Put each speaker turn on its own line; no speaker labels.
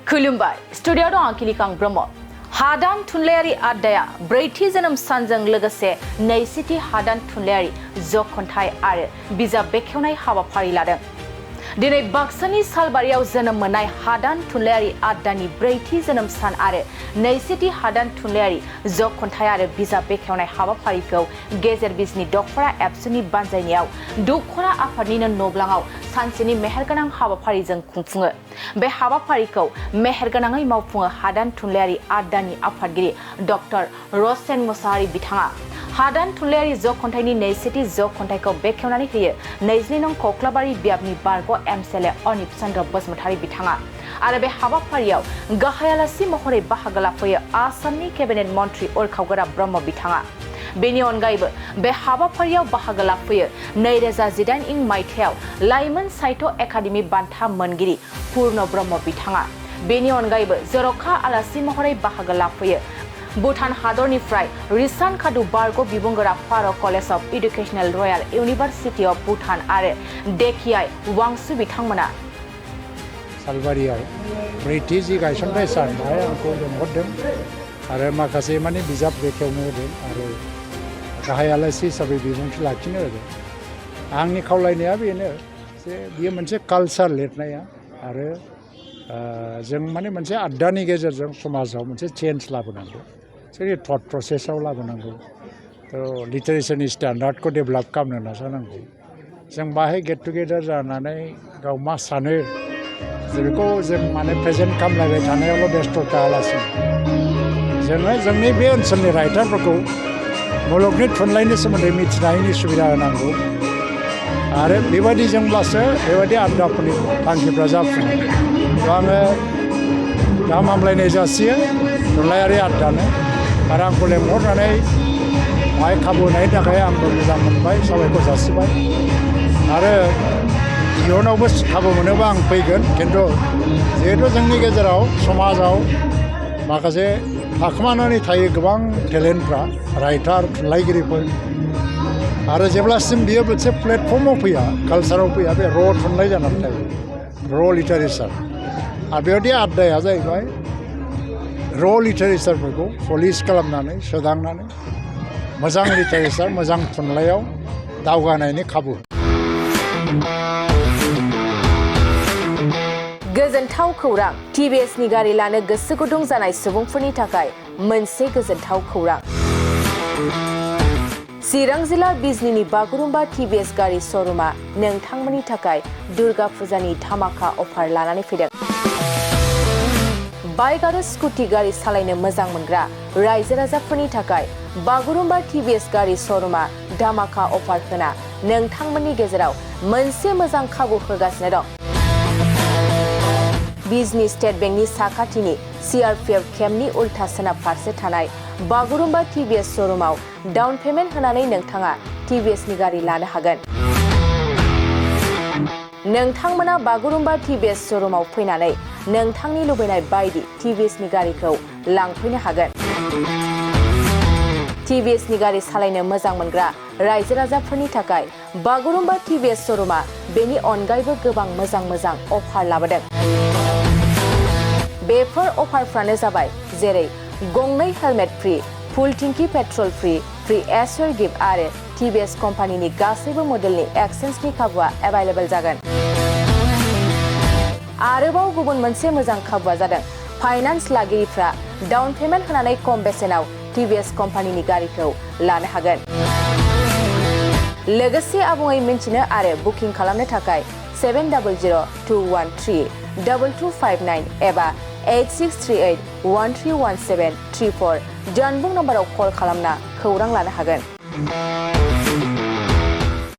खुलुमबाय स्टुडियाव दं आंखिलिकां ब्रह्म हादान थुनलाइयारि आयदाया ब्रैथि जोनोम सानजों लोगोसे नैजिथि हादान थुनलाइयारि जख'न्थाइ आरो बिजाब बेखेवनाय हाबाफारि लादों। दिनै बाक्सानि सालबारियाव जोनोम मोननाय हादान थुनलाइयारि आयदानि ब्रैथि जोनोम सान आरो नैजिथि हादान थुनलाइयारि जख'न्थाइ आरो बिजाब बेखेवनाय हाबाफारिखौ गेजेर बिजनि दख'रा एबसुनि बानजायनायाव दख'रा आफादनिनो न'ब्लाङाव सानसेनि मेहेरगोनां हाबाफारिजों खुंफुङो। बे हाबाफारिखौ मेहेरगोनाङै मावफुङो हादान थुनलाइयारि आयदानि आफादगिरि डक्टर रसेन मुसाहारि बिथाङा। हादान थुनलाइयारि जख'न्थाइनि नैजिथि जख'न्थाइखौ बेखेवनानै होयो 22 नं कक्लाबारि बियाबनि बारग' एमसिएलए अनिप चन्द्र बसुमतारी बिथाङा। आरो बे हाबाफारियाव गाहाय आलासि महरै बाहागो लाफैयो आसामनि केबिनेट मन्त्रि उरखावगोरा ब्रह्म बिथाङा। बेनि अनगायैबो बे हाबाफारियाव बाहागो लाफैयो 2018 मायथाइयाव लाइमोन साहित्य एकाडेमि बान्था मोनगिरि पूर्ण ब्रह्म बिथाङा। बेनि अनगायैबो जर'खा आलासि महरै बाहागो लाफैयो भुटान हादरनिफ्राय रिसान खादु बारग' बिबुंगोरा फार' college of educational royal university of Bhutan आरो डेकियाय वांसु बिथांमोना।
सालबारियाव ब्रैथि जि गायसनथाइ सान बेहाय आंखौ लिंहरदों आरो माखासे माने बिजाब बेखेवनो होदों आरो गाहाय आलासि हिसाबै बिबुंथि लाखिनो होदों। आंनि खावलायनाया बेनो जे बियो मोनसे कालचार लिरनाया आरो जों माने मोनसे आयदानि गेजेरजों समाजाव मोनसे चेन्ज लाबोनांगौ, जोंनि थट प्रसेसआव लाबोनांगौ, थ' लिटारेचारनि स्टेन्डार्डखौ डेभेलप खालामनो नाजानांगौ। जों बाहाय गेट टुगेदार जानानै गाव मा सानो बेखौ जों माने प्रेजेन्ट खालामलायबाय थानायावल' बेस्थ' थायालासिनो जोङो जोंनि बे ओनसोलनि राइटारफोरखौ मुलुगनि थुनलाइनि सोमोन्दै मिथिनायनि सुबिदा होनांगौ आरो बेबायदि जोंब्लासो बेबायदि आयदाफोरनि थांखिफ्रा जाफुङो। आङो गाहाम हामलायनाय जासियो थुनलाइयारि आयदानो आरो आंखौ लेंहरनानै बाहाय खाबु होनायनि थाखाय आंबो मोजां मोनबाय, साबायखर जासिबाय आरो इयुनावबो खाबु मोनोबा आं फैगोन। खिन्थु जिहेथु जोंनि गेजेराव समाजाव माखासे थाखोमानानै थायो गोबां टेलेन्टफ्रा, राइटार थुनलाइगिरिफोर, आरो जेब्लासिम बियो मोनसे प्लेटफर्माव फैया, कालचाराव फैया, बे र' थुनलाइ जानानै थायो, र' लिटारेचार। आरो बेबायदि आयदाया जाहैबाय र' लिटारेचारफोरखौ पलिश खालामनानै सोदांनानै मोजां लिटारेचार, मोजां थुनलाइयाव दावगानायनि खाबु।
गोजोनथाव खौरां, टिभिएसनि गारि लानो गोसो गुदुं जानाय सुबुंफोरनि थाखाय मोनसे गोजोनथाव खौरां। चिरां जिल्ला बिजनीनि बागुरुम्बा टिभिएस गारि श'रुमा नोंथांमोननि थाखाय दुर्गा फुजानि धामाका अफार लानानै फैदों। बाइक आरो स्कुटि गारि सालायनो मोजां मोनग्रा रायजो राजाफोरनि थाखाय बागुरुम्बा टिभिएस गारि श'रुमा धामाका अफार होना नोंथांमोननि गेजेराव मोनसे मोजां खाबु होगासिनो दं। बिजनी स्टेट बेंकनि साखाथिनि सीआरपीएफ केम्पनि उल्था सोनाब फारसे थानाय बागुरुम्बा टिभिएस श'रुमाव डाउन पेमेन्ट होनानै नोंथाङा टिभिएसनि गारि लानो हागोन। नोंथांमोना बागुरुम्बा टिभिएस श'रुमाव फैनानै नोंथांनि लुबैनाय बायदि टिभिएसनि गारिखौ लांफैनो हागोन। टिभिएसनि गारि सालायनो मोजां मोनग्रा रायजो राजाफोरनि थाखाय बागुरुम्बा टिभिएस श'रुमा बेनि अनगायैबो गोबां मोजां अफार लाबोदों। बेफोर अफारफ्रानो जाबाय जेरै गंनै हेलमेट फ्रि, फुल टिंकि पेट्रल फ्रि एसवेल गिफ्ट आरो टिभिएस कम्पानिनि गासैबो मडेलनि एक्सचेन्जनि खाबुआ एभेलेबल जागोन। आरोबाव गुबुन मोनसे मोजां खाबुआ जादों फाइनान्स लागिरिफ्रा डाउन पेमेन्ट होनानै खम बेसेनाव टिभिएस कम्पानिनि गारिखौ लानो हागोन। लोगोसे आबुङै मिन्थिनो आरो बुकिं खालामनो थाखाय 7002132259 एबा 8638131734 जानबुं नम्बराव कल खालामना खौरां लानो हागोन।